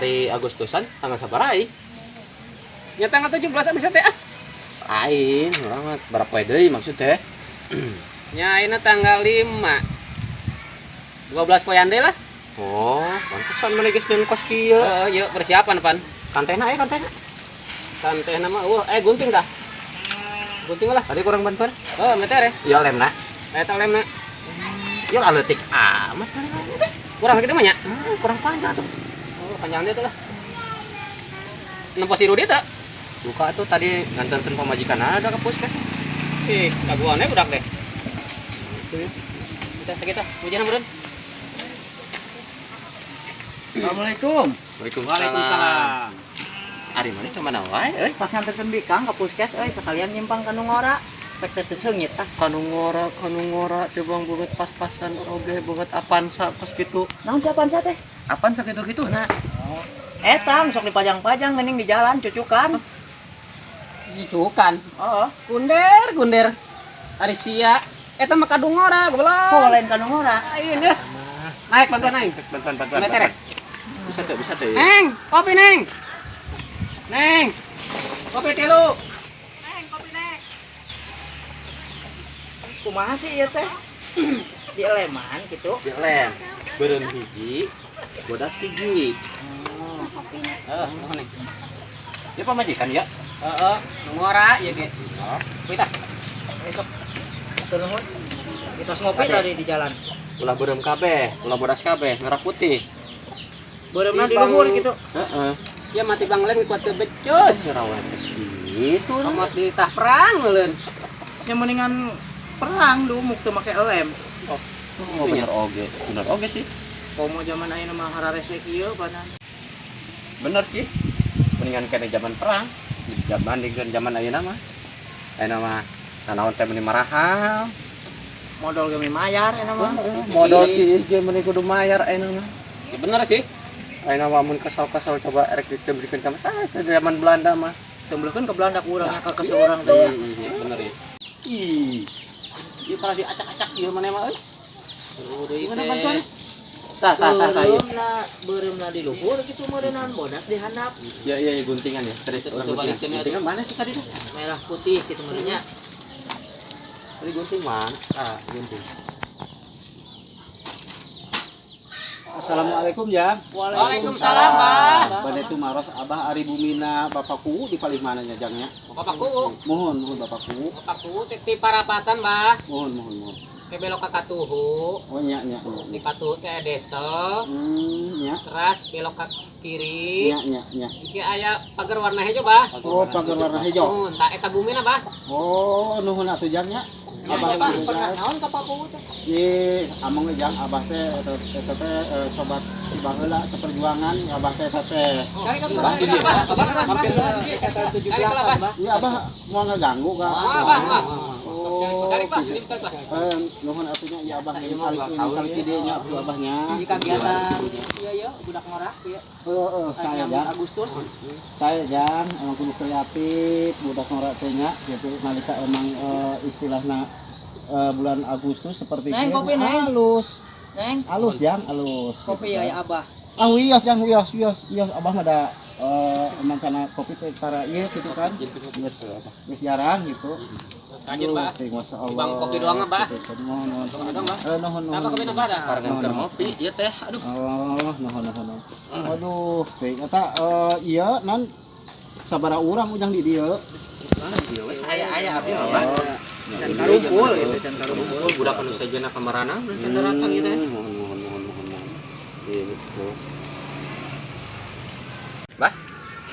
Ari Agustusan tanggal sabaraha ih? Nya tanggal 17 atuh teh ah. Lain, urang mah berapa poe deui maksud teh? Nya ayeuna tanggal 5. 12 poean deui lah. Oh, pantesan maneh geus nyeun kos kieu. Heeh, yuk persiapan pan. Kantehna aya kantehna? Kantehna mah eueuh, gunting tah. Gunting lah. Tadi kurang bantuan? Heuh, meter ya. Iya lemna. Eta lemna. Iya lah leutik amat maneh teh. Kurang kitu mah nya. Kurang panjang tuh. Oh, panjang dia tuh lah. Nempo si Rudi teh. Duka tuh tadi nganterkeun pamajikan ada ke puskes. Ih, kaguannya budak deh. Kita sekitar, hujan meureun. Assalamualaikum. Waalaikumsalam. Ari maneh ka mana wae euy? Pas nganterkeun bikang ka puskes euy sekalian nyimpang ka nu ngora. Pek teh teu seungit ah. Kanu ngora teh bang beungeut pas-pasan oge beungeut Avanza pas kitu. Naon si Avanza teh? Avanza kitu-kitu na. Etang sok dipajang-pajang mending di jalan cucukan. Cucukan. Oh, Kunder, kunder. Ari sia. Eta mah kadung ngora, goblok. kok lain ka nu ngora? Ayo, geus. Naik bantuan aing. Bantuan bantuan. Meter ya? Bisa tuh, bisa tuh. Neng, kopi neng. Neng. Kopi tilu. Neng, kopi neng. Kumaha sih ieu teh? Di eleman gitu. Dilem. Beureum hiji, bodas hiji. Heeh, nuhun neng. Ya pamajikan ya. Heeh, nu ngora ieu ge. Kopi tah. Besok. Hatur nuhun. Kita ngopi Ade. tadi di jalan. Ulah beureum kabeh, ulah bodas kabeh, merah putih. Beureumna di Bang. luhur gitu. Heeh. Ya mati bang lem kuat teu becus. Jerawat gitu. Kamar di tah perang meuleun. Yang mendingan perang du muk teu make elem. Oh, bener oge. Bener oge sih. Komo zaman ayeuna mah hararese kieu banan. Bener sih. Mendingan kene zaman perang dibandingkan zaman ayeuna mah. Ayeuna mah nanaon teh meuni marahal. Modal ge mayar eta mah. Modal kieu ge meuni kudu mayar ayeuna mah. Ya bener sih. Ayeuna mah mun kesal-kesal coba erek diberikan ka saha zaman Belanda mah. Tembelkeun ke Belanda ku urang ka seorang teh ya. Iya, bener ya. Ih. Ieu pernah diacak-acak ieu maneh mah euy. Udah Gimana bantuannya? Tah tah tah tah ieu. Beureumna beureumna di luhur gitu meureunnan bodas di handap. Ya iya ya, guntingan ya. Tadi Coba orang guntingan. balikin ya. Guntingan mana sih tadi tuh? Merah putih gitu meureunnya. Tadi gunting mana? Ah, gunting. Assalamualaikum ya. Waalaikumsalam, Bah. Bade tumaros Abah ari bumina Bapakku di palih mana nya jangnya? Bapakku, Mohon mohon Bapakku. bapakku teh ti parapatan, Bah. Mohon mohon mohon. Teh belok ka Katuhu. Oh nya nya nya. Di Katuhu teh desa, Nya terus belok ke kiri. nya nya nya. Iki aya pagar warna hijau, Bah. Oh pagar warna hijau. Nuhun, tah eta bumina, Bah. Oh nuhun atuh jangnya. Ya, Abah ya, Bah, nuhun, pernah jang. naon ka Pakuwu teh? Ih, amang ge jang Abah teh eta eta teh sobat ti baheula seperjuangan Abah teh eta teh. Cari ka Bah, Bah, Bah, Bah, Bah. Cari ka lah, Bah. Iya Abah mau ngeganggu ka? Moal, Bah, moal. Oh. Cari, Bah, ini cari, Bah. Nuhun atunya ieu Abah ini calik ini calik di dieu nya atuh Abahnya. Di kegiatan iya iya budak ngora ieu. Heeh, saya jang. Agustus. Saya jang emang kudu kreatif budak ngora teh nya gitu nalika emang istilahna bulan Agustus seperti Neng, kieu, kopi, Neng. Halus. Neng, Halus jang, halus. kopi gitu ya kan. Abah. Ah wios jang, wios, wios, wios Abah mah da emang karena kopi teh tara ieu gitu kan. Geus geus jarang gitu. Rajin, Bah. Aduh, Masya Allah. Bang kopi doang, Bah. Gitu, nuhun, nuhun. Kopi doang, Bah. Nuhun, nuhun. Apa kopi Bah dah? Barengan keur ngopi ieu teh. Aduh. Oh, nuhun, nuhun, nuhun. Aduh, teh eta ieu nan sabaraha urang ujang di dieu. Ah, ieu we aya-aya abdi mah, Bah. Dan karumpul gitu, dan karumpul. Kumpul budak anu sejenna ka marana can datang ieu teh. Mohon mohon mohon mohon mohon. Gitu. Bah,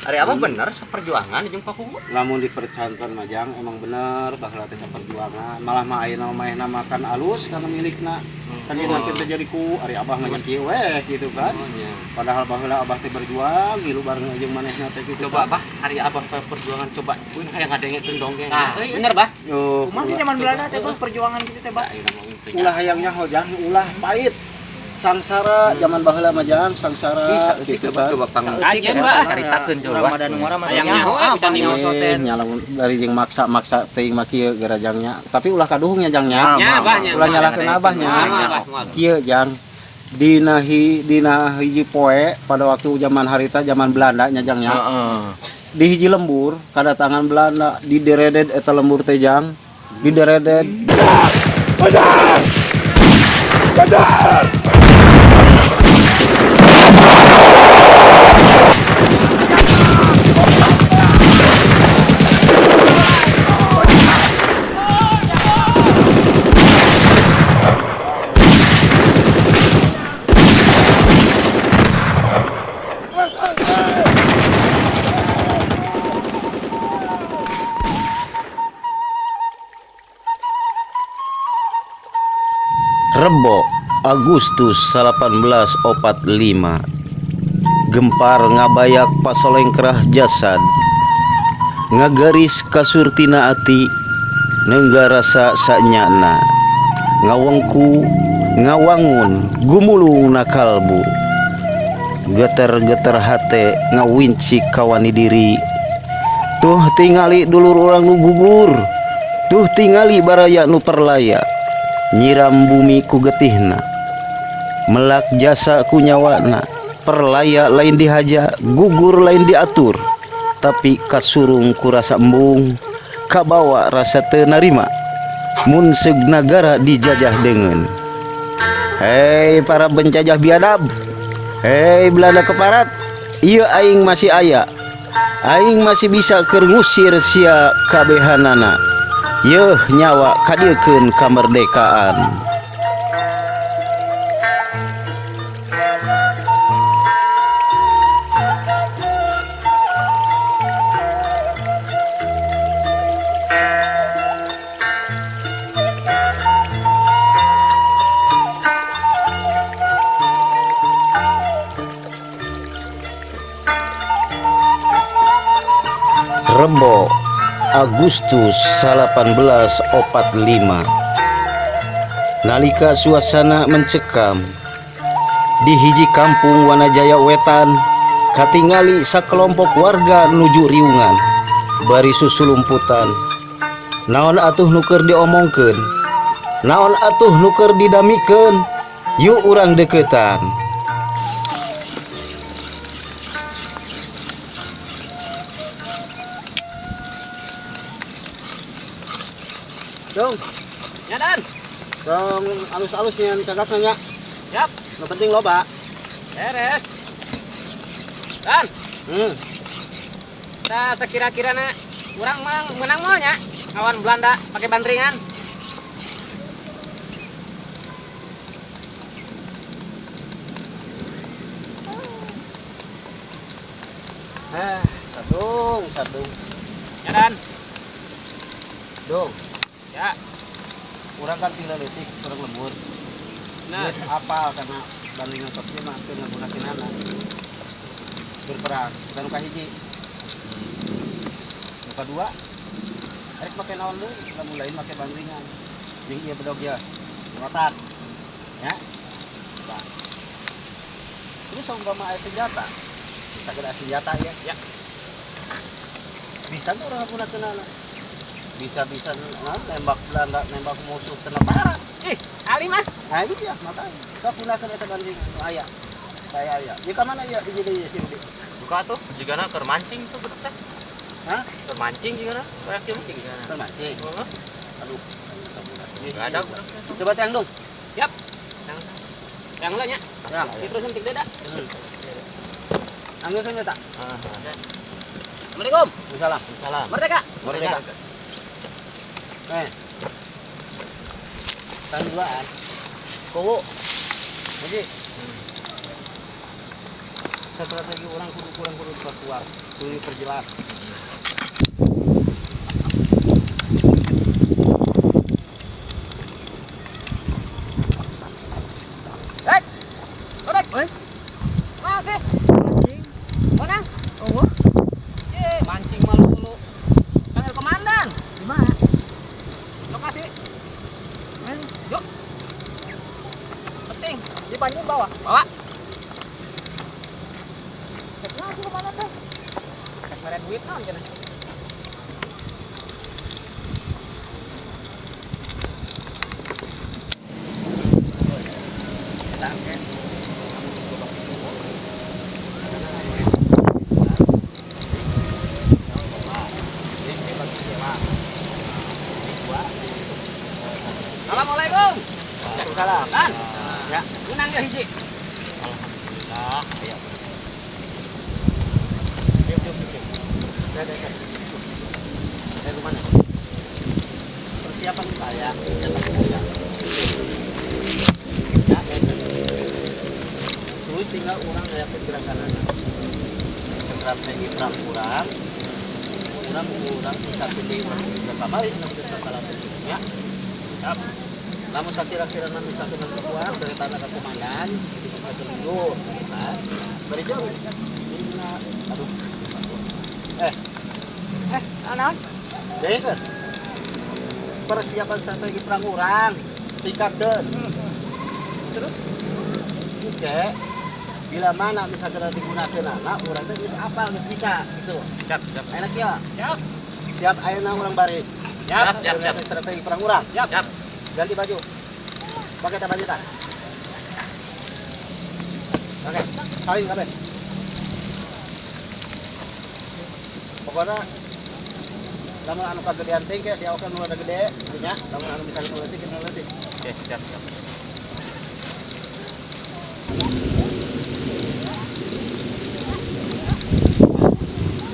ari abah bener seperjuangan jeung Pakuwu? Lamun dipercantan mah jang emang bener baheula teh saperjuangan. Malah mah ayeuna mah manehna makan alus karena milikna. Kan ieu nanti teh jadi ku ari abah mah nya kieu weh gitu kan. Oh, nya. Padahal baheula abah teh berjuang ngilu bareng jeung manehna teh gitu. Coba bah, ari abah perjuangan coba kuing hayang ngadengekeun dongeng. Nah, bener, Bah. Yo, Kumaha sih zaman Belanda teh Bah perjuangan gitu teh Bah? Ayeuna mah teu ulah hayang nyaho jang, ulah pahit. Sangsara zaman baheula mah jang, sangsara Bisa gitu coba kan. coba pang Kajian, Bah. caritakeun coba. Urang mah da nu ngora mah teu Hayang nyaho nyaho, ah, bisa nyaho nyaho. soten. Nya lamun dari jeung maksa-maksa teuing mah kieu gerajangnya. Tapi ulah kaduhung nya jangnya. Nya, Bah, nya. Ulah nyalahkeun abahnya. Moal, Bah, moal. Kieu jang. Dina dina hiji poe pada waktu zaman harita zaman Belanda nya Jang nya. Di hiji lembur kadatangan Belanda di deredet eta lembur teh Jang. Di deredet. Benar! Benar! Rebo Agustus 1845 gempar ngabayak pasolengkrah jasad ngagaris kasurtina ati nengga rasa sanyana ngawengku ngawangun gumulung na kalbu geter-geter hate ngawinci kawani diri tuh tingali dulur urang nu gugur tuh tingali baraya nu perlaya nyiram bumi ku getihna melak jasa ku nyawana perlaya lain dihaja gugur lain diatur tapi kasurung ku rasa embung kabawa rasa teu narima mun seug nagara dijajah deungeun. Hei para penjajah biadab, hei Belanda keparat, ieu aing masih aya, aing masih bisa keur ngusir sia kabehanana. Yeuh nyawa kadieukeun kamerdekaan. Rebo Agustus 1845 nalika suasana mencekam di hiji kampung Wanajaya Wetan katingali sakelompok warga nuju riungan bari susulumputan. Naon atuh nu keur diomongkeun, naon atuh nu keur didamikeun, yuk urang deukeutan. Dong. Ya Dan. Dong alus-alus nyan cagakna nya. Siap. Nu penting loba. Beres. Dan. Nah, sekira-kirana urang menang moal nya ngawan Belanda pakai bandringan. Ah, sadung, sadung. Ya Dan. Dong. Ya. Urang kan tinggal leutik, urang lembur. Nah, geus apal karena bandingan tos ieu mah teu ngagunakeunana. Berperang, kita nu kahiji. Nu kadua, arek make naon deui, lamun lain make bandingan. Jeung ieu bedog ieu, otak. Ya. Nah. Terus umpama aya senjata, bisa geus senjata ya. Ya. Bisa tuh urang ngagunakeunana. Bisa-bisa nah, nembak Belanda, nembak musuh tentara. Ih, ali mah. Nah, iya, makanya. Sok gunakeun eta bandingan nu aya. Saya aya. Ieu ka mana ieu hiji deui si Rudi? Buka tuh, jigana keur mancing tuh budak teh. Hah? Keur mancing jigana, kayak kieu mancing jigana. Keur mancing. Heeh. Aduh, enggak ada budak teh. Coba teang dong. Siap. Teang heula nya. Teang. Diterusin tik deda. Anggeus eta. Heeh. Assalamualaikum. Waalaikumsalam. Waalaikumsalam. Merdeka. Merdeka. Tahun duaan. Kowo. Jadi strategi orang kudu kurang kudu diperkuat, kudu diperjelas. Hei. Odek. Oi. Mana sih? Mancing. Menang? Oh. Ye, mancing malu lu. Panggil komandan. Di mana? Lokasi. Men. Yuk. Penting. Dipanggil bawa. Bawa. Nah, sih kemana teh? Mere duit naon cenah. Siap. Kan? Ya. Menang ya hiji. Alhamdulillah. Ayo. Yuk, yuk, yuk. Ya, ya, ya. Saya kemana? Persiapan saya, senjata saya. Ya, ya, ya. Terus tinggal orang kayak pergerakan strategi perang kurang, kurang kurang bisa pilih berapa kali, berapa kali, ya. Siap. Namun saya kira-kira nanti bisa kena keluar dari tanah ke komandan, itu bisa mundur, kan? Beri jauh. Ini, aduh. Naon? Dengar. Persiapan strategi perang urang, tingkatkan. Terus Oke. Bila mana misalkan digunakan anak, urang teh geus apal, geus bisa gitu. Siap, siap. Enak ya? Siap. Siap ayeuna urang baris. Siap, siap, siap. Strategi perang urang. Siap. Siap. Ganti baju. Pakai tak baju tak? Oke, salin kabeh. Pokoknya lamun anu kagedean teh ke diawakan nu rada gede, nya. Lamun anu bisa nu leutik nu leutik. Oke, siap, siap.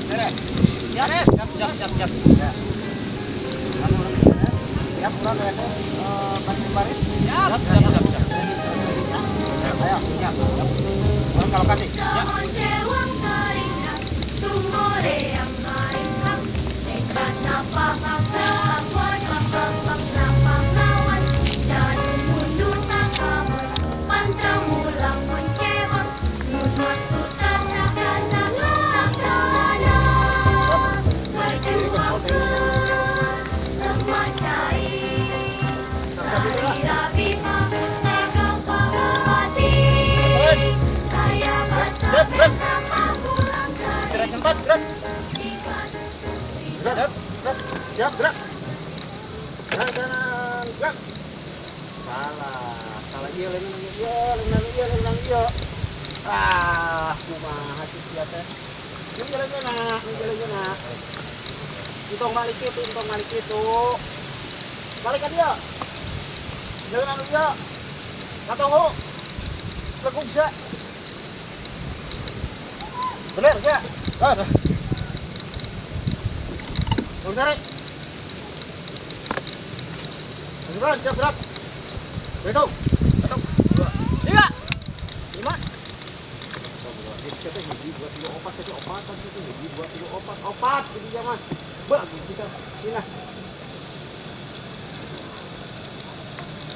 Beres. Siap, siap, siap, siap, siap. Ya. Siap, urang ya baris baris. Siap, siap, siap, siap. Ayo, siap. Urang ke lokasi. Siap. Gerak tempat, gerak. Gerak, gerak. Siap, gerak. Gerak kanan, gerak. Salah, salah ieu leungeun ieu, leungeun ieu, leungeun ieu. Ah, kumaha sih sia teh? Ieu leungeunna, ieu leungeunna. Entong balik kitu, entong balik kitu. Balik ka dieu. Leungeun anu ieu. Katonggo. Lekuk sia. Bener ya? Gas. Turun tarik. Gerak, siap gerak. Berhitung. 1, 2, 3, 5. Hiji, 2, 3, 4, tadi 4, tadi itu hiji, 2, 3, 4, 4 jadi zaman. Bagus bisa. Ini.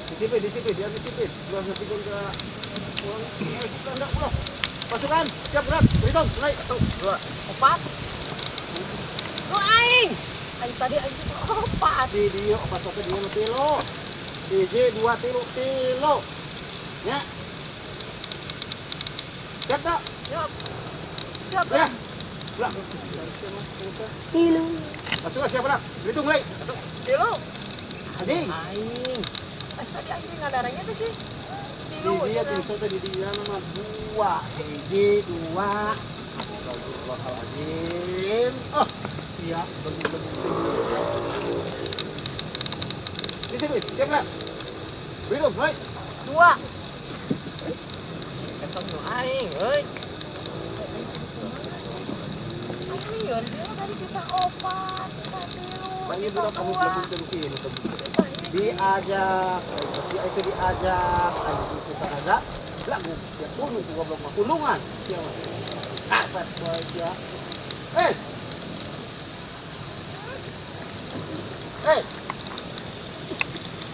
Disiplin, disiplin, dia disiplin. Dua ngerti ke orang enggak pulang. Pasukan, siap gerak, berhitung, mulai. 1, 2, 4. Lu aing. Aing tadi aing 4. Di dia 4 1 2 tilu. Hiji, 2, 3, tilu. Ya. Siap tak? Siap. Siap. Ya. Gerak. Tilu. Pasukan siap gerak. Berhitung mulai. 1, Tilu. Anjing. Aing. Aing tadi aing ngadaranya tuh sih. Di dia tuh tadi di dia nama 2, 1, 2. Astagfirullahaladzim. Oh, iya, bener-bener. Di sini, siap gerak. Berhitung, mulai. 2. Ketemu aing, euy. Aing lieur dia tadi kita 4, kita 3. Banyak budak kamu belum tentu. Diajak, dia itu diajak, itu sengaja, lagu dia turun juga belum kulungan, dia apa dia,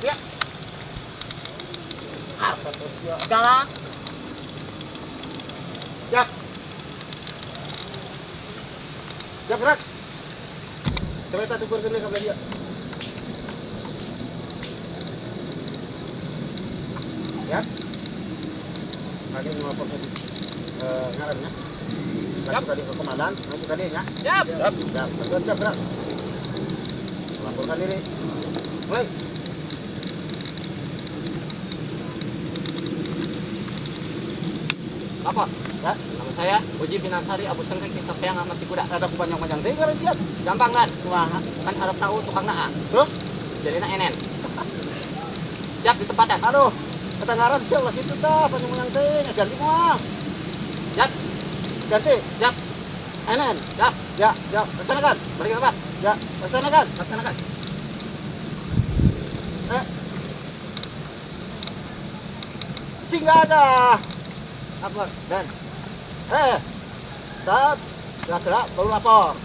ya, apa terus dia, Galak, ya, siap gerak, kereta tukur kena sebelah dia. Ya, tadi melapor tadi ngarannya, langsung tadi ke komandan, langsung tadi ya. Siap. Siap, siap, siap, siap gerak. Laporkan diri, mulai. Apa? Ya, Nama saya Uji Binansari Abu Sengkek Kita Peang Amat Kuda. Ada ku panjang-panjang teh karena siap. Gampang kan? Wah, Kan harap tahu tukang naa. Terus? Jadinya enen. Siap di tempatnya. Aduh. Eta ngaran sia ulah kitu tah panyumenang teh ganti moal. Siap. Ganti, siap. Enen, siap, ya, siap. Laksanakan. Balik ke tempat. Ya, laksanakan, laksanakan. Eh. Singgah ada. Lapor dan saat gerak-gerak baru lapor.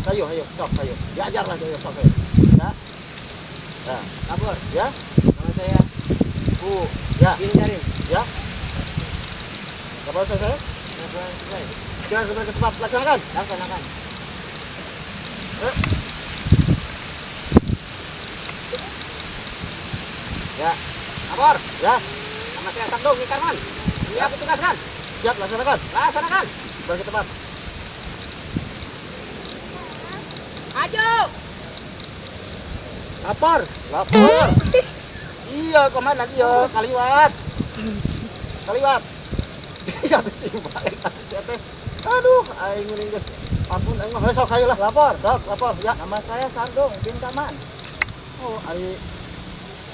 Ayo, ayo, sok, ayo. Diajarlah ayo, sok, ayo. Ya. Nah, Lapor. Ya. Nama saya Bu. Ya. Bin Karim. Ya. Lapor selesai? Lapor selesai. Gerak ke tempat, laksanakan. Laksanakan. Ya. Lapor. Ya. Nama saya Sabdo Karman. Siap ditugaskan. Siap, laksanakan. Laksanakan. Balik ke tempat. Maju. Lapor. Lapor. Iya, kemana lagi ya? Kaliwat. Kaliwat. Iya tuh sih balik atuh sia teh. Aduh, aing meuning geus. Ampun aing mah sok hayu lah. Lapor. Sok, lapor. Ya. Nama saya Sardung bin Kaman. Oh, ari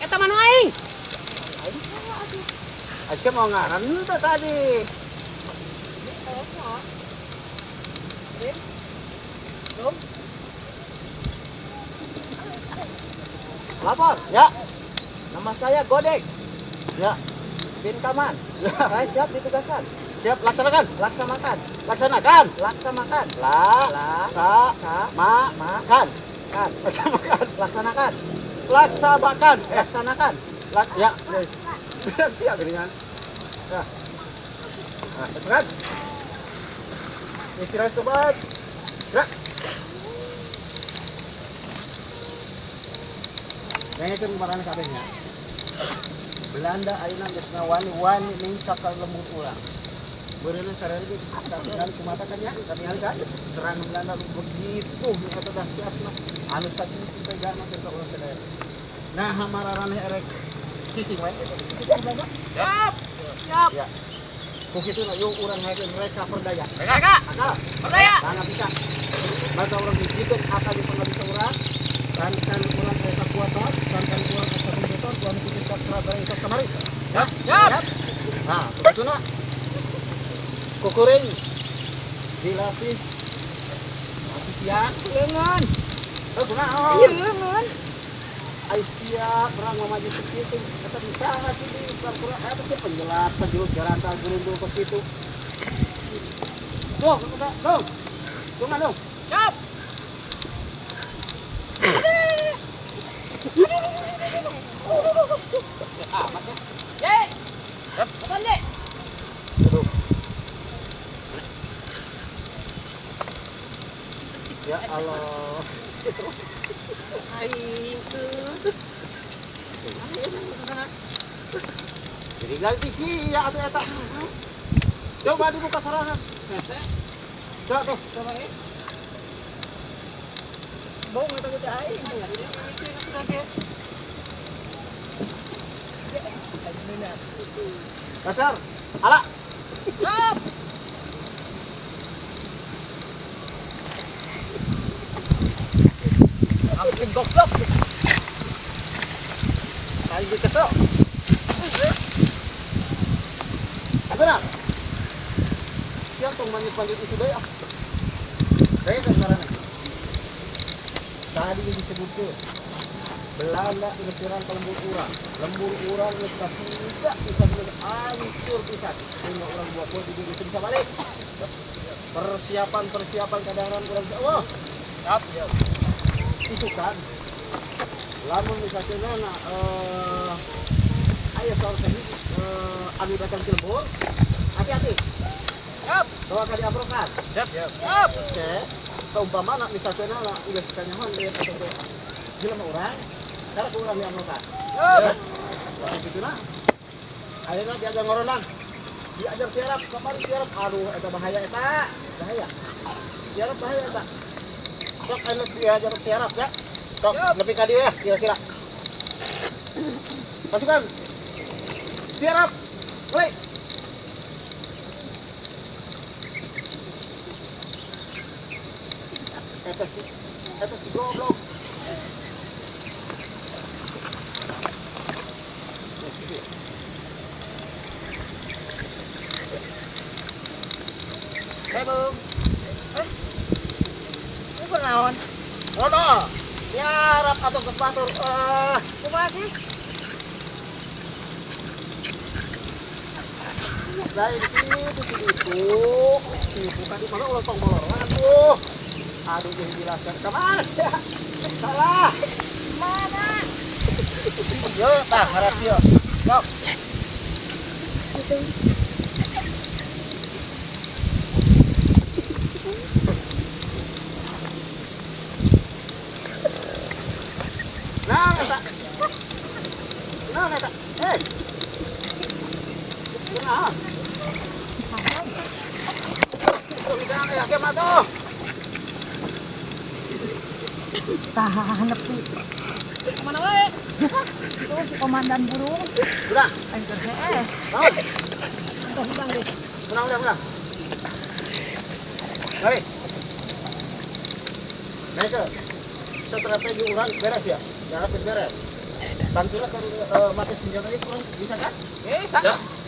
Eta mah nu aing. Aisyah mau ngaran teh tadi. Lapor. Ya. Nama saya Godek Ya. bin Kaman. Ya. Saya siap ditugaskan. Siap, laksanakan. Laksanakan. Laksanakan. Laksanakan. La, La, sa, sa, ma, ma, kan. kan. Laksanakan. Laksanakan. Laksanakan. Laksanakan. Lak, ya. Siap gini kan. Ya. Nah, laksanakan. Istirahat sobat. Gerak. Dengekeun kumaha kabehnya. Belanda ayeuna geus ngawani-wani nincak ka lembur urang. Beureuna sareng ge geus katingali kumata kan ya, katingali kan? Serangan Belanda begitu nu eta dahsyatna. Anu sakitu tegana teh ka urang sadaya. Nah, hamararaneh erek cicing wae kitu cicing Belanda. Siap. Siap. Ya. Ku kitu na yuk urang ngayakeun reka perdaya. Reka. Akal. Perdaya. Tangga bisa. Mata urang hijikeun akal jeung pangabisa urang. Tantan urang aya kakuatan, tantan urang asa komputer, tuan kudu cakra bareng tos kamari. Ya. Siap. Nah, betulna. Kukuring dilatih. Masih siang Leungeun. Oh, kunaon? Iya, leungeun. Ai siap perang maju sakitu. Eta bisa sih di kurang eta sih penjelat, penjelut garantal gerundul kos kitu. Tuh, dong. Dong, dong. Siap. Amat ya. Ye. Betul, Ye. Aduh. Ya Allah. Aing tuh. Jadi ganti sih ya atuh eta. Coba dibuka sorangan. Hese. Coba tuh, coba eh. Bong eta teh aing. Dasar. Ala. Siap. Ampun goblok. Aing kesel. Benar. Siap tong lanjut-lanjut itu deui ah. Deui kan carana. Tadi yang disebutkeun Belanda geus nyerang ka lembur urang. Lembur urang geus tidak bisa hancur pisan. Sehingga urang buat buat itu bisa balik. Persiapan-persiapan kadaharan urang wah. Siap. Isukan. Lamun misalnya aya saur teknik anu datang ke lembur, hati-hati. Siap. Bawa ka diamprokan. Siap. Siap. Oke. Saumpamana misalnya geus kanyahoan ieu teh jelema urang, cara ku urang diamprokan. Siap. Wah, kitu na. Ayeuna diajar ngorondang. Diajar tiarap, kamari tiarap. Aduh, eta bahaya eta. Bahaya. Tiarap bahaya eta. Sok ayeuna diajar tiarap ya. Sok lebih ka dieu ya kira-kira. Pasukan. Tiarap. Mulai. Eta si goblok. Assalamualaikum. Ini kunaon? Rodo. Tiarap atau kepatur. Kumaha sih? Lain itu. Bukan di mana ulah tong bolor. Aduh. Aduh jadi jelaskan. Kemana sih? Salah. Mana? Yo, tah harap yo. Sok. Nah, eta. Nah, eta. Hei. Nah. Tahan nepi. Kemana wae? Tuh si komandan burung. Udah. Aing keur hees. Bangun. Tuh hudang deh. Udah. Mari. Naik ke strategi urang beres ya? Jangan habis beres. Bantulah ke mati senjata ini kurang bisa kan? Bisa.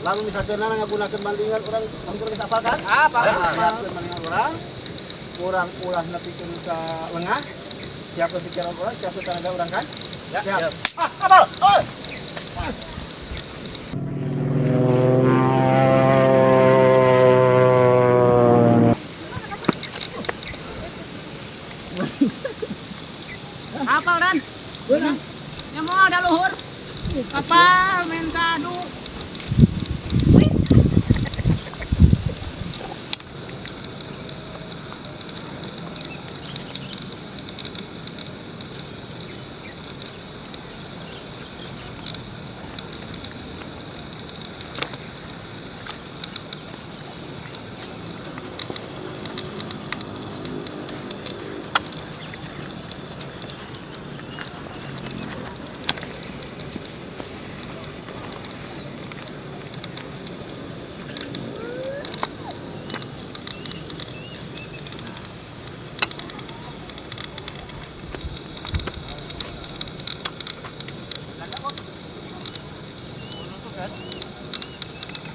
Lalu misalnya ngagunakeun bandingan urang hampir bisa apal kan? Apal. Siapkeun bandingan urang. Urang ulah nepikeun ka lengah. Siapkeun pikiran urang, siapkeun tenaga urang kan? Ya, siap. Ah, apal. Oi. Apal Dan. Beunang. Ya mau ada luhur. Kapal minta adu.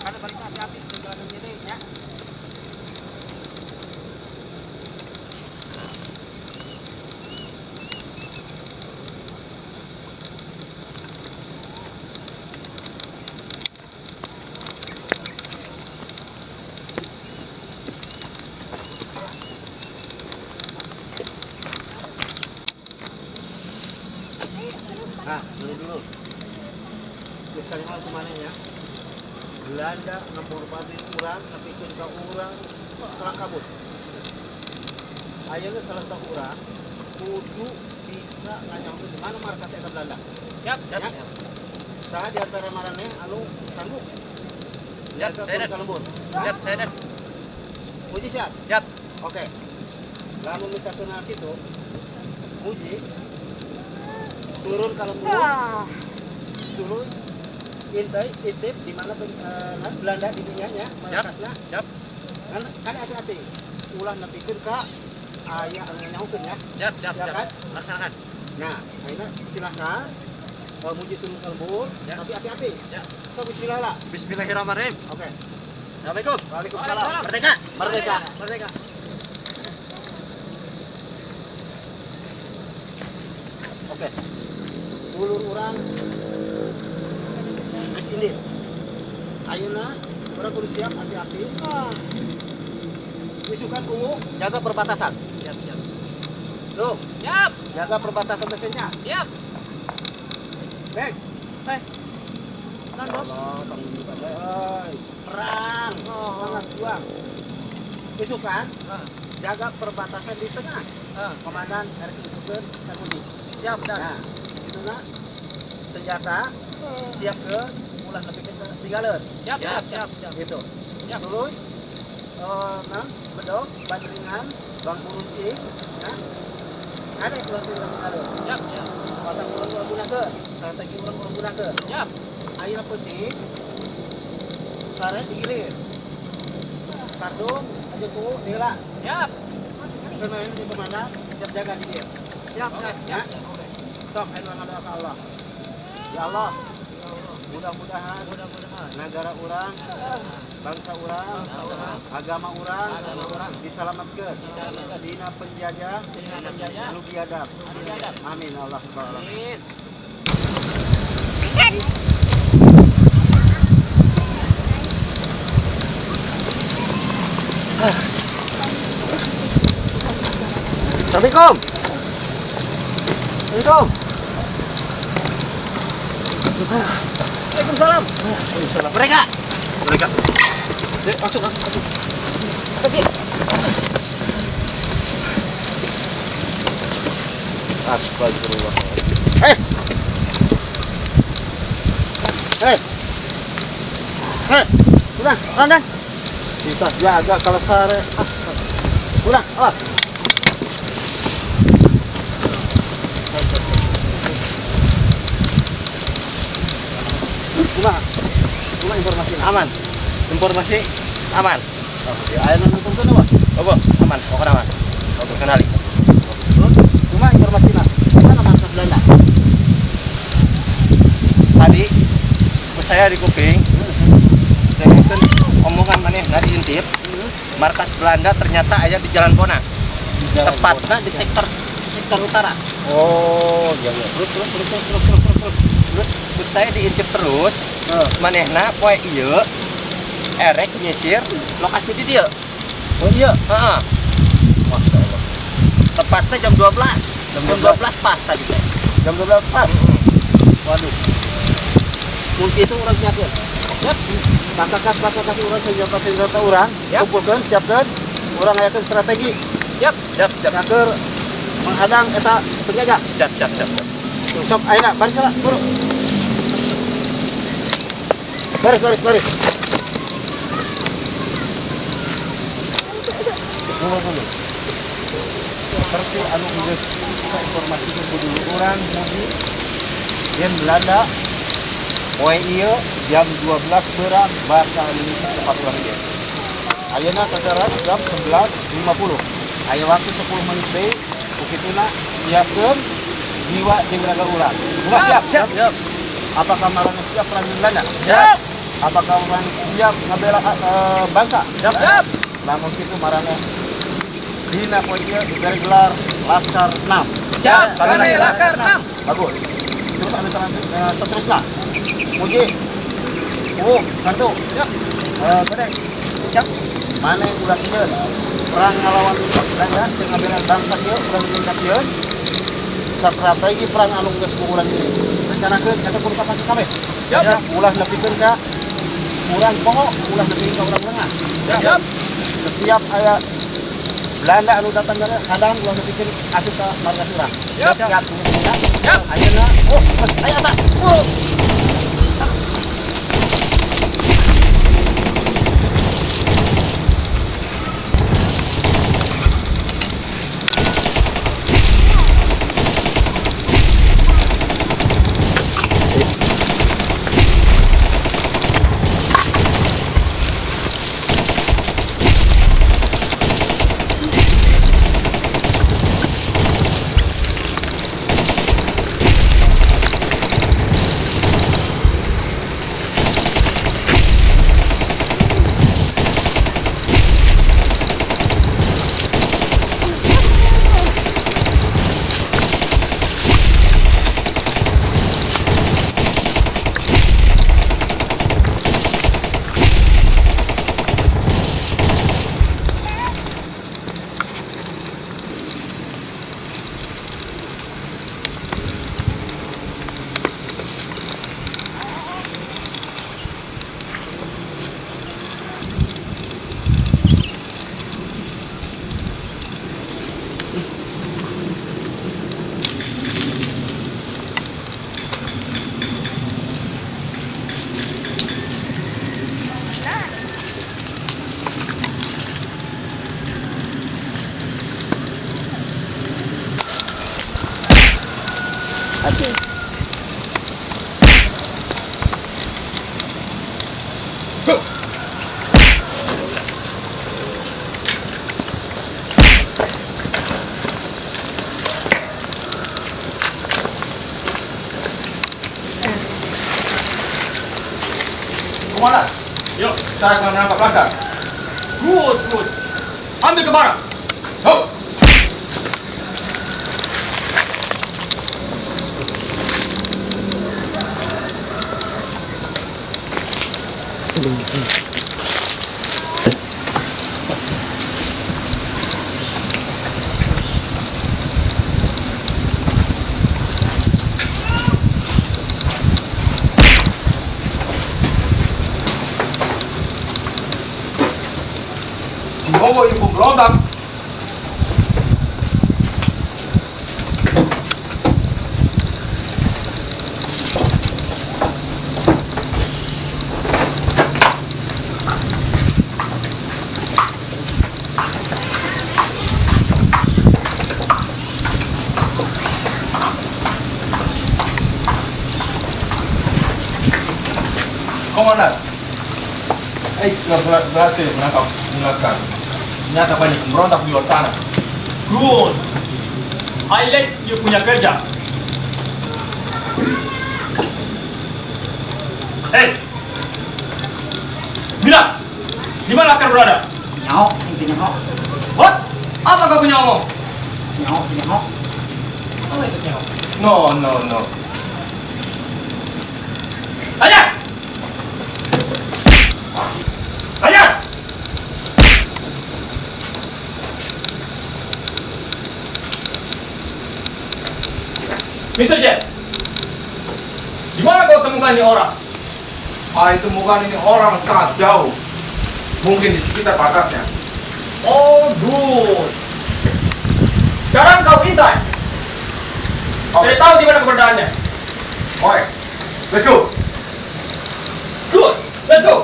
Karena balik hati-hati di jalan ini ya. Nah, dulu. Ini sekali malam kemana ya? Belanda ngomorbanin urang, tapi ka urang kalang kabut. Ayeuna salah satu urang kudu bisa nganyahokeun di mana markas eta Belanda. Siap, Ya. Saha di antara maraneh anu sanggup? Siap, saya ka lembur. Siap, saya dan. Muji siap? Siap. Oke. Lamun misalkan kitu, Muji turun ka lembur. Turun intai intip di mana Belanda di dunia nya markasna. Siap. Kan hati-hati. Ulah nepikeun ka aya anu nyahokeun ya. Siap, siap, Siap, siap. kan? Laksanakan. Nah, ayeuna silakan muji turun ka lembur, Ya. tapi hati-hati. Ya. Sok bismillah lah. Bismillahirrahmanirrahim. Oke. Assalamualaikum. Waalaikumsalam. Merdeka. Merdeka. Merdeka. Oke. Dulur urang geus indit. Ayeuna urang kudu siap hati-hati. Isukan ungu jaga perbatasan. Siap, siap. Loh, Siap. jaga perbatasan teh nya. Siap. Bek. Non bos. Allah, tanggung jawab euy. Perang, semangat juang. Isukan jaga perbatasan di tengah. Komandan RK Isukeun Kang. Siap, dan. Nah, itu na senjata siap ke ulah lebih ke tinggalan. Siap, siap, siap. siap. Gitu. Siap. Dulu nah, bedog, bandringan, bambu runcing, ya. Ada yang ulah tinggalan. Siap, siap. Otak urang ulah gunakeun, strategi urang ulah gunakeun. Siap. Ayeuna penting sare digilir. Sardung aja ku heula. Siap. Kemarin di kemana? Siap jaga di dia. Siap, Oke, siap. Ya. Sok ayo ngadoa ka Allah. Ya Allah. Mudah-mudahan negara urang, bangsa urang, agama urang diselamatkeun dina penjajah nu biadab. Amin Allahumma alamin. Assalamualaikum. Assalamualaikum. Waalaikumsalam. Waalaikumsalam. Mereka. Mereka. Masuk, masuk, masuk. Masuk, Ki. Astagfirullah. Hei. Hei. Hei. Udah, randan. Kita jaga kalau sare. Astaga. Udah, awas. Kumaha? Kumaha informasi Aman. Informasi aman. Oke, aya nu nuturkeun apa? Oh, aman, pokoknya aman. Oke, kenali. Terus kumaha informasina? Mana markas Belanda? Tadi saya di kuping. Dengekeun omongan manehna diintip. Markas Belanda ternyata aya di Jalan Bona. Tepatnya di sektor sektor utara. Oh, iya iya. Terus terus terus terus terus terus terus. Terus, terus saya diintip terus. Manehna poe ieu erek nyisir lokasi di dieu. Oh iya. Heeh. Masya Allah. Tepatnya jam 12. Jam 12 pas tadi teh. Jam 12 pas. Waduh. Mungkin itu urang siapkeun. Yap. Pakakas-pakakas urang senjata-senjata urang, kumpulkeun, siapkeun. Urang ngayakeun strategi. Yap, siap, siap. Keur menghadang eta penjaga. Siap, siap, siap. Sok ayeuna baris lah, buru. Baris, baris, baris. Tunggu dulu. Seperti anu geus kita informasikan ku dulu urang mugi yen Belanda poe ieu jam 12 beurang bakal nyisir tempat urang ieu. Ayeuna kakara jam 11.50. Aya waktu 10 menit deui, ku kituna siapkeun jiwa jeung raga urang. Ulah siap? Siap, siap. Apakah maraneh siap perang jeung Belanda? Siap. Apakah maraneh siap ngabela bangsa? Siap. Siap. Lamun kitu maraneh dina poe ieu diberi gelar Laskar 6. Siap, kami Laskar 6. Bagus. Terus anu selanjutnya seterusnya. Muji. Oh, kartu. Siap. Bedek. Siap. Maneh ulah sieun. Perang ngalawan Belanda jeung ngabela bangsa ieu urang bikin kasieun. Strategi perang anu geus ku urang ieu. Rencanakeun eta kudu kapake kabeh. Siap. Ulah nepikeun ka urang poho, ulah nepikeun ka urang lengah. Siap. Setiap aya Belanda anu datang dari hadang ulah nepikeun asup ka markas urang. Siap. Siap. Siap. Ayeuna, oh, geus aya eta. Buru. Komandan, Yuk. Saya akan menangkap laskar. Good, good. Ambil ke barak. Ho! Cimogo ibu berontak. Komandan, telah berhasil menangkap laskar. Ternyata banyak pemberontak di luar sana. Good. I like you punya kerja. Hey, Mila, di mana laskar berada? Nyaho, intinya nyaho. What? Apa kau punya omong? Nyaho, nyaho. Apa itu nyaho? No, no, no. Tanya! Tanya! Mr. J, di mana kau temukan ini orang? I temukan ini orang sangat jauh. Mungkin di sekitar markasnya. Oh, good. Sekarang kau intai. Oke. Saya tahu di mana keberadaannya. Oke, let's go. Good, let's go.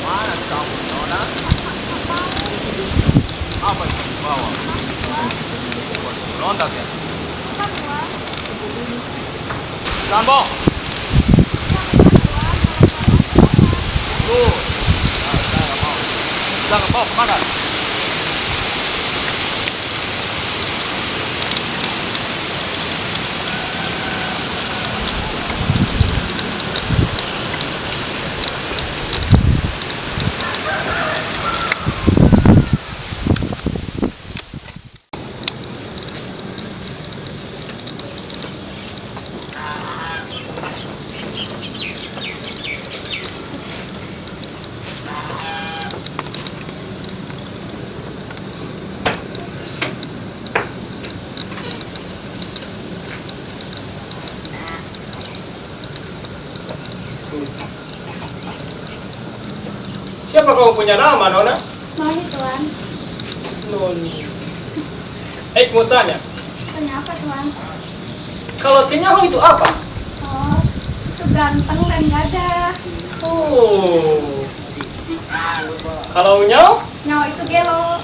Mana kamu, Nona? Apa yang kamu bawa? Buat berontak ya? Jangan bohong. Tuh, saya nggak mau. Jangan bawa kemana? Siapa kau punya nama, Nona? Noni, Tuan. Noni. Mau tanya. Tanya apa, Tuan? Kalau Tinyaho itu apa? Oh, itu ganteng dan gagah. Oh. Kalau Nyao? Nyao itu gelo.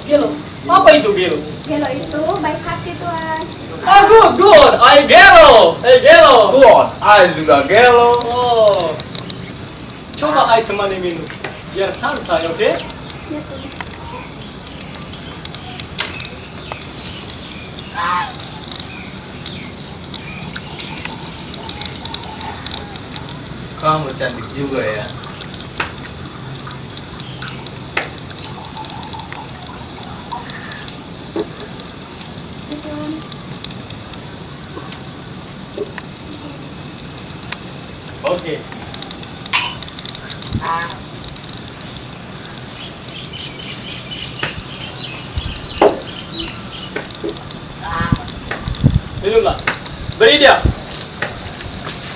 Gelo? Apa itu gelo? Gelo itu baik hati, Tuan. Ah, good, good. I gelo. I gelo. Good, I juga gelo. Oh. Coba I temani minum. Biar santai, oke? Okay? Ya, Tuan. Kamu cantik juga ya. Oke. Minumlah. Beri dia.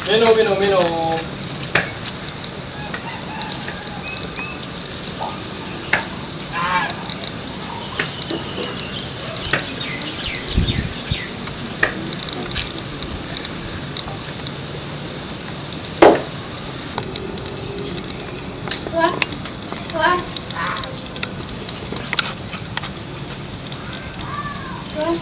Minum, minum, minum. Tuan, Tuan, Tuan.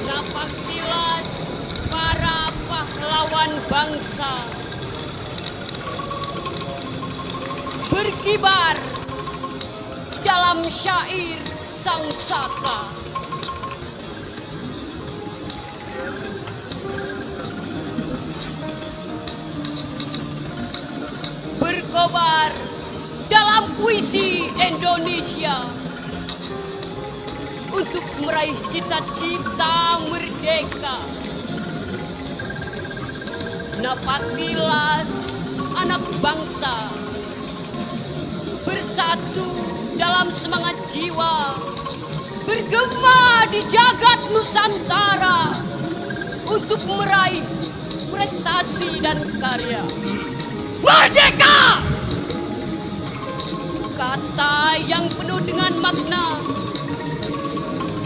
Napaktilas para pahlawan bangsa berkibar dalam syair Sang Saka. Berkobar dalam puisi Indonesia untuk meraih cita-cita merdeka. Napaktilas anak bangsa bersatu dalam semangat jiwa, bergema di jagat Nusantara untuk meraih prestasi dan karya. Merdeka! Kata yang penuh dengan makna,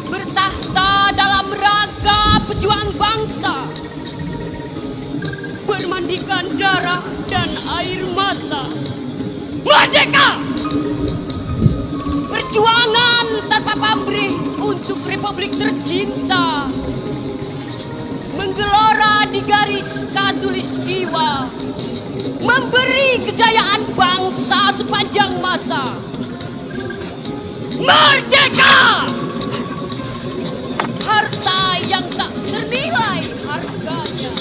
bertahta dalam raga pejuang bangsa, bermandikan darah dan air mata. Merdeka! Perjuangan tanpa pamrih untuk republik tercinta, menggelora di garis khatulistiwa, memberi kejayaan bangsa sepanjang masa. Merdeka! Harta yang tak ternilai harganya.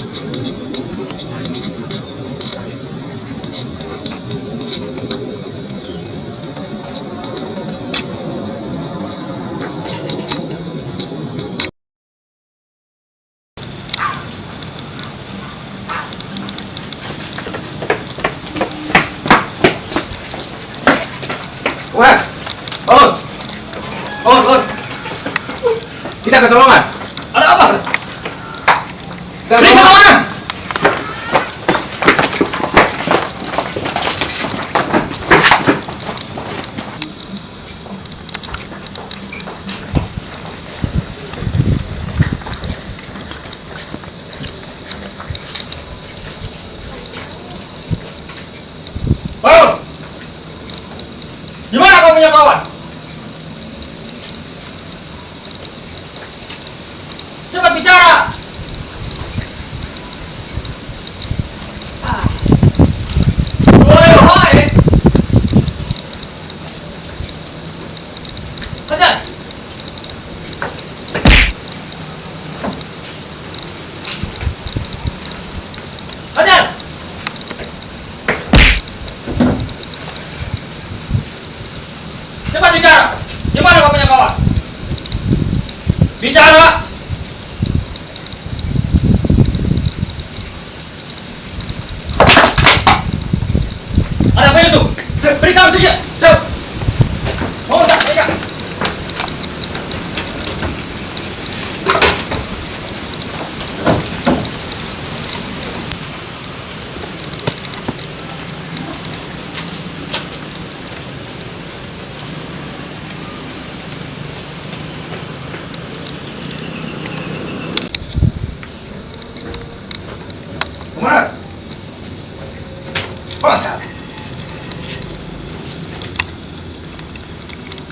Wah, bangun, bangun, bangun. Kita kecolongan. Ada apa? Kita kecolongan. Bangun. Gimana kau punya kawan? Cepat Bicara! Ada apa itu? Periksa saja. Jauh. Mau tak? Mereka. Kemana? Bangsa.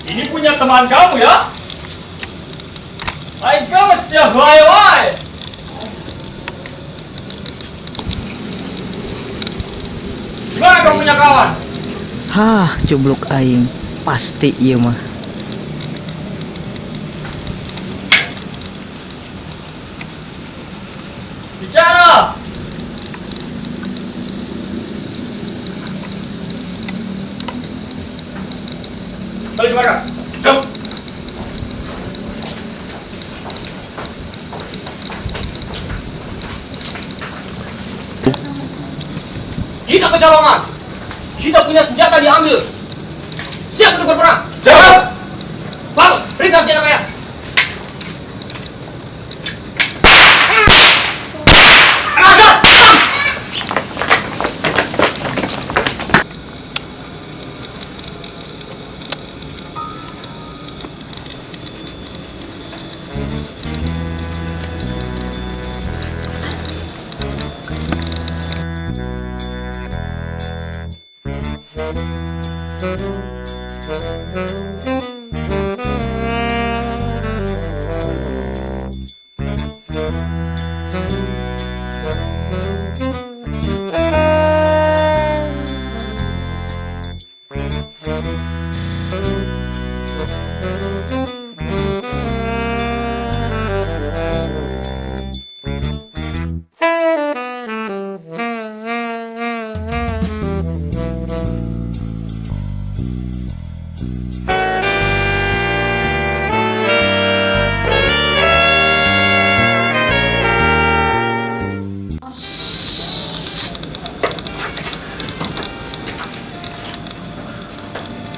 Ini punya teman kamu ya? Hai gemes ya, wai wai. Gimana kamu punya kawan? Hah, cubluk aing. Pasti ieu mah. Bicara! Balik ke belakang. Jom. Kita kecolongan. Kita punya senjata diambil. Siap untuk berperang. Siap. Bagus, periksa senjata kalian.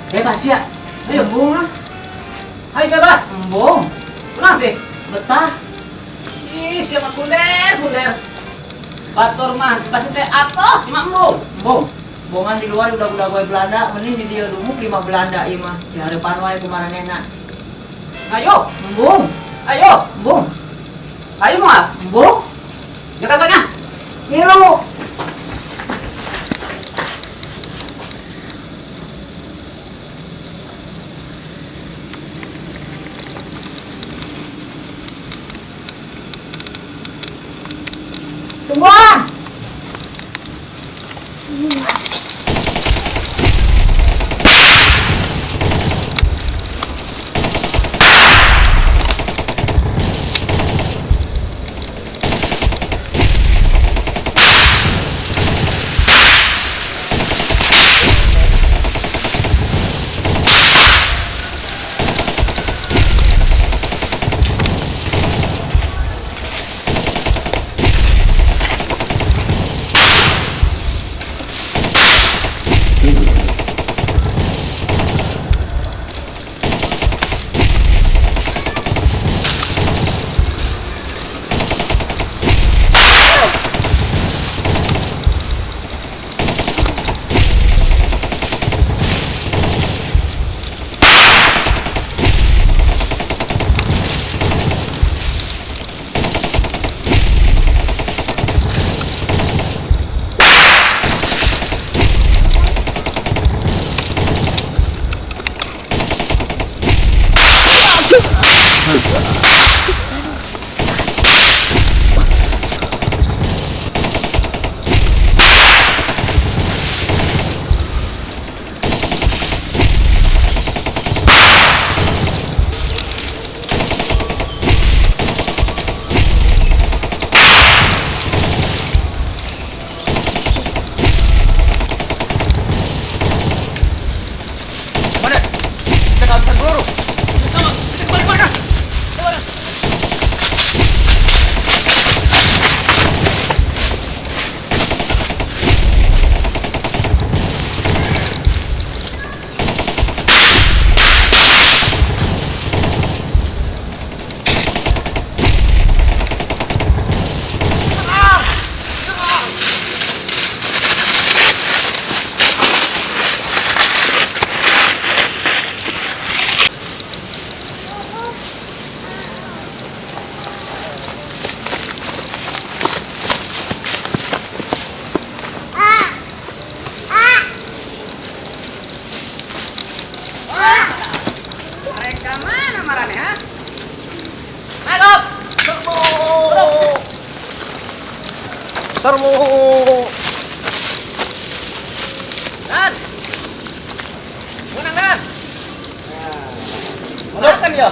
Bebas ya? Ayo, Embung lah. Ayo bebas. Embung. Tenang sih. Betah. Ih, siapa kunder, kunder. Batur mah, pasti teh atuh si mak embung. Embung. Bongan di luar udah gue Belanda, mending di dia dumuk 5 Belanda ieu mah. Di harapan wae kumaranehna. Ayo, embung. Ayo, embung. Ayo moal. Embung. Ya kan banyak. Ngilu. Tungguan. Serbu. Dan. Menang Dan. Menang ya.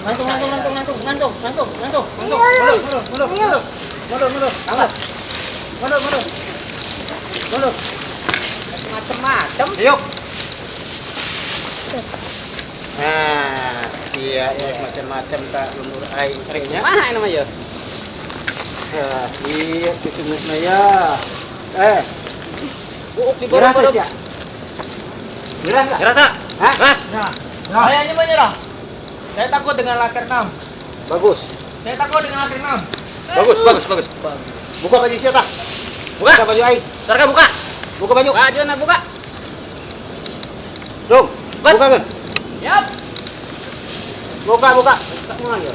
Nangtung, nangtung, nangtung, nangtung, nangtung, nangtung, nangtung, nangtung. Mundur, mundur, mundur, mundur. Mundur, mundur. Angkat. Mundur, mundur. Mundur. Macem-macem. Yuk. Nah, sia ya macam-macam tak lembur aing seringnya. Mana ini mah ya? Ya, iya tutungna ya. Eh. Buuk di Nyerah bawah. teh sia. Nyerah enggak? Nyerah tak? Hah? Hah? Saya menyerah. Saya takut dengan laker 6. Bagus. Saya takut dengan laker 6. Bagus, bagus, bagus. Buka baju sia tah. Buka. Buka baju aing. Sarka buka. Buka baju. Baju nak buka. Dong. Buka kan? Yap. Buka, buka.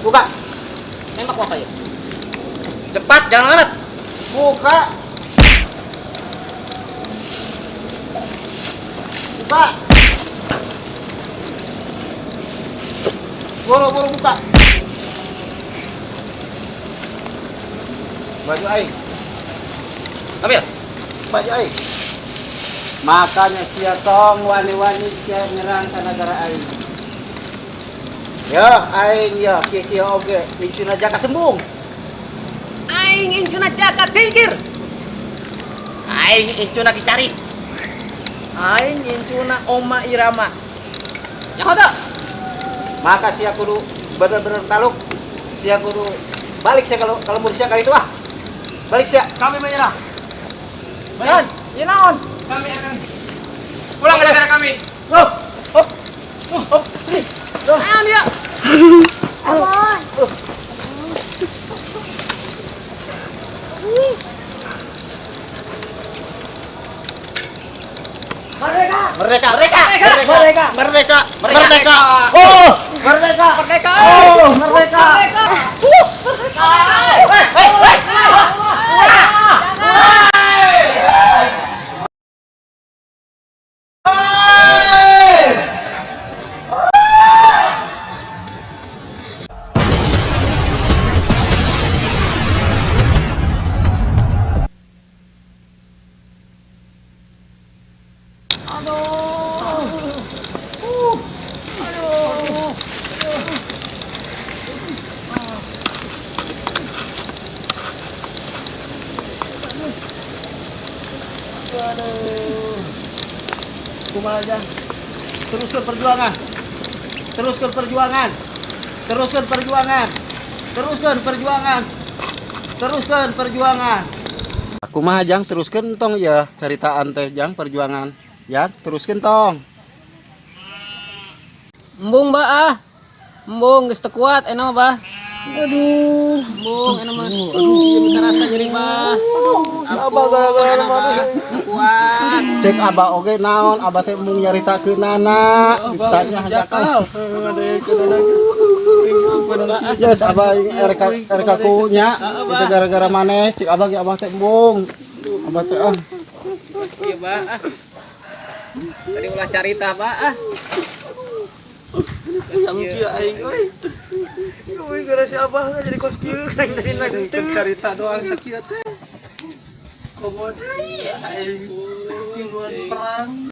Buka. Tembak apa ya? Cepat, jangan lambat. Buka. Buka. Buru-buru buka. Baju aing. Ambil. Baju aing. Makanya sia tong wani-wani sia nyerang ka negara aing. Ya, aing ya kieu-kieu oge incuna jaka sembung. Aing incuna jaka tingkir. Aing incuna kicari. Aing incuna Oma Irama. Nyaho teu? Maka sia kudu bener-bener taluk. Sia kudu balik sia kalau kalau sia kali itu ah. Balik sia. Kami menyerah. Dan, ieu naon? Kami akan pulang ke negara kami. Hop, hop. Hop. Ayo dia. Abon. Merdeka! Merdeka! Merdeka! Merdeka! Merdeka! Merdeka! Oh, merdeka. Merdeka. Oh, merdeka. Merdeka. Merdeka. Hei, hei, hei! Jangan. Kumaha aja. Teruskan perjuangan. Teruskan perjuangan. Teruskan perjuangan. Teruskan perjuangan. Teruskan perjuangan. Aku mah jang teruskan tong ya ceritaan teh jang perjuangan. Ya, teruskan tong. Embung bah ah. Embung geus teu kuat enak mah bah. Aduh. Embung enak mah. Aduh, karasa nyeri bah. Abah gara-gara mah. Teu kuat. Cek abah oge naon, abah teh embung nyaritakeun anak, ditanya hanjakal. Yes, abah RK RK ku nya itu gara-gara maneh, cek abah ge abah teh embung. Abah teh ah. Geus kieu bah ah. Tadi ulah carita bah ah. Yang kieu aing euy. Euy gara si abah teh jadi kos kieu aing tadi nangtung. Carita doang sakieu teh. Komo deui aing. Ngiluan perang.